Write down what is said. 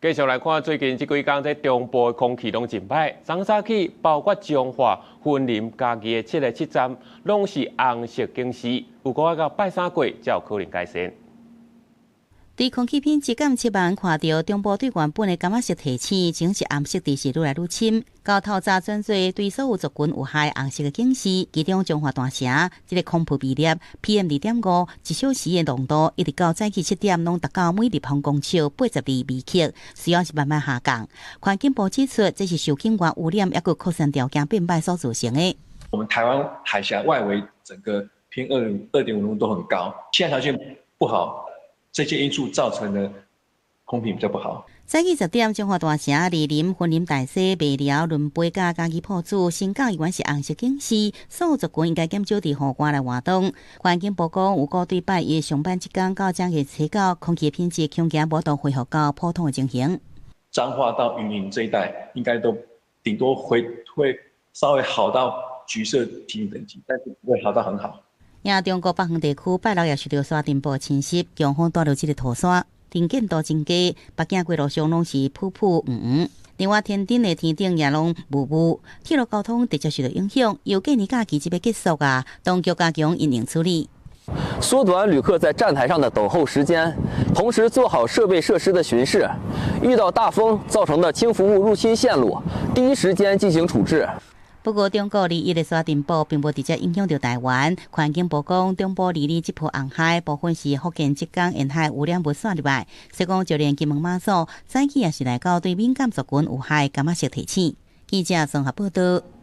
繼續來看最近這幾工佇中部的空氣攏真歹，昨早起包括彰化、雲林、嘉義的七个車站，攏是紅色警示，有閣愛到拜三過才有可能改善。對空氣品質監測網看著中部對原本的柑仔色提醒，前是紅色，佇是愈來愈深。到透早轉做對所有族群有害紅色的警示，其中彰化大城這个空污微粒 PM 2.5一小時的濃度，一直到早起7點，攏達到每立方公尺82微克，雖然是慢慢下降。環境部指出，這是受境外污染抑閣擴散條件變歹所造成的。我們台灣海峽外圍整個 PM 2.5濃度都很高，氣象條件不好。這些因素造成的空品比較不好。早起10點，彰化大城、二林、雲林大溪、麥寮、崙背佮嘉義朴子、新港依然是紅色警示，所有族群應該減少佇戶外來活動。環境部講，有估對拜一上班這工到正月初九，空氣品質恐驚無法度恢復到普通的情形。彰化到雲林這一帶，應該都頂多會稍微好到橘色提醒等級，但是不會好到很好。也中國北方地區拜六也受著沙塵暴侵襲，強風帶落這个土沙，能見度真低，北京規路上攏是霧霧黃黃。另外，天頂的天頂也攏霧霧，鐵路交通直接受著影響。由過年假期這欲結束啊，當局加強因應處理，縮短旅客在站台上的等候時間，同時做好設備設施的巡視。遇到大風造成的輕浮物入侵線路，第一時間進行處置。不過，中國二一的沙塵暴並無直接影響著台灣。環境部講，中部二二這波紅海部分是福建、浙江沿海污染物散入來，所以講就連金門馬祖早起也是來到對敏感族群有害柑仔色提醒。記者綜合報道。